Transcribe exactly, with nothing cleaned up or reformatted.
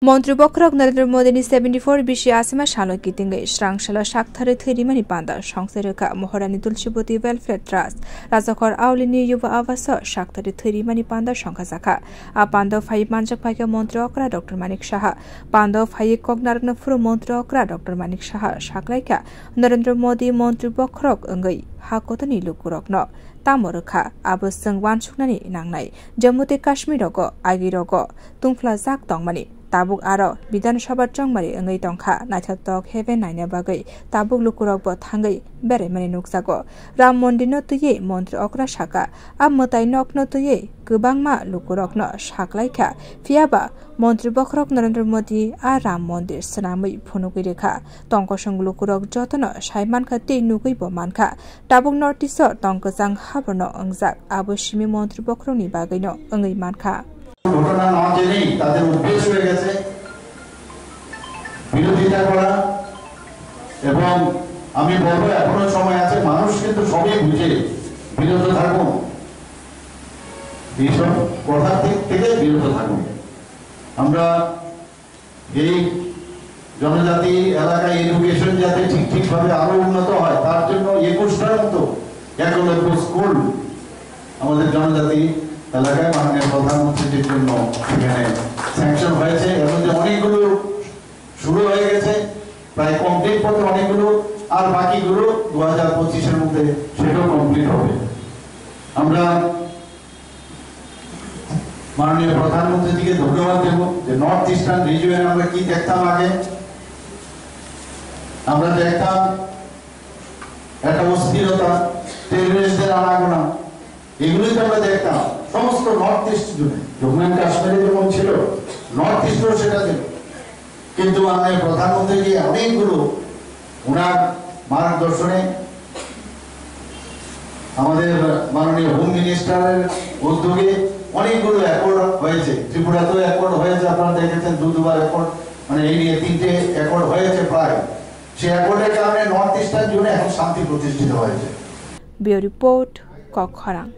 Montri bokhorok Narendra Modini seventy four bisi asima salo kitingwi srang salo sakthari thwi rimani panda songse rwkha Maharani Tulsiboti Welfare Trust, Rajakhor Aulini Yuva Abaso sakthari thwi rimani panda songkha jakha. A panda phai manjak phaikha Montri okra Doctor Manik Saha. Panda phai kok narwkna phuru Montri okra Doctor Manik Saha saklaikha Narendra Modi montri bokhorok wngwi ha kotoni lukurokno tamo rwkha, abo chwng uansuknani nangnai. Jammu tei Kashmir rogo agi rogo tungphlajak tongmani. Tabuk aro Bidhan Sabha chongmari wngwi tongkha, naithotok heaven naina bagwi tabuk lukurokbo thangwi beraimani nukjago. Ram Mondirno twiwi montri okra saka, a mwtai nokno twiwi kwbangma lukurokno saklaikha, phiyaba montri bokhorok Narendra Modi a Ram Mondir swnamwi phunugwi rwkha. Tongkosong lukurok jotono sai mankha tei nugwibo mankha. Tabuk North East o tong kwchang haborno wngjak, abo simi montri bokhorokni bagwino wngwi mankha. ঘটনা না জেনেই তাদের অভ্যেস হয়ে গেছে বিরোধিতা করা। এবং আমি বলবো, এখনো সময় আছে, মানুষ কিন্তু সবই বুঝে। বিরত থাকুন, এইসব কথা থেকে বিরত থাকুন। আমরা এই জনজাতি এলাকায় এডুকেশন যাতে ঠিক ঠিকভাবে আরো উন্নত হয়, তার জন্য একুশটার মতো একলব্য স্কুল আমাদের জনজাতি এলাকায় মাননীয় প্রধানমন্ত্রীর জন্য সেখানে স্যাংশন হয়েছে। এর মধ্যে অনেকগুলো শুরু হয়ে গেছে, প্রায় কমপ্লিট পথে অনেকগুলো, আর বাকিগুলো দু হাজার পঁচিশের মধ্যে সেটাও কমপ্লিট হবে। আমরা মাননীয় প্রধানমন্ত্রীজিকে ধন্যবাদ দেব যে নর্থ ইস্টার্ন রিজিয়নে আমরা কি দেখতাম আগে। আমরা দেখতাম একটা অস্থিরতা, টেররিস্টদের আনাগোনা, এগুলোই তো আমরা দেখতাম সমস্ত নর্থ ইস্ট জুড়ে। জম্মু অ্যান্ড কাশ্মীরে যেমন ছিল, নর্থ ইস্টেও সেটা ছিল। কিন্তু মাননীয় প্রধানমন্ত্রীজি অনেকগুলো ওনার মার্গদর্শনে, আমাদের মাননীয় হোম মিনিস্টারের উদ্যোগে অনেকগুলো অ্যাকর্ড হয়েছে। ত্রিপুরাতেও অ্যাকর্ড হয়েছে, আপনারা দেখেছেন, দু দুবার অ্যাকর্ড, মানে এই নিয়ে তিনটে অ্যাকর্ড হয়েছে প্রায়। সেই অ্যাকর্ডের কারণে নর্থ ইস্টার্ন জোনে এখন শান্তি প্রতিষ্ঠিত হয়েছে। Bureau Report, Kokkhorang.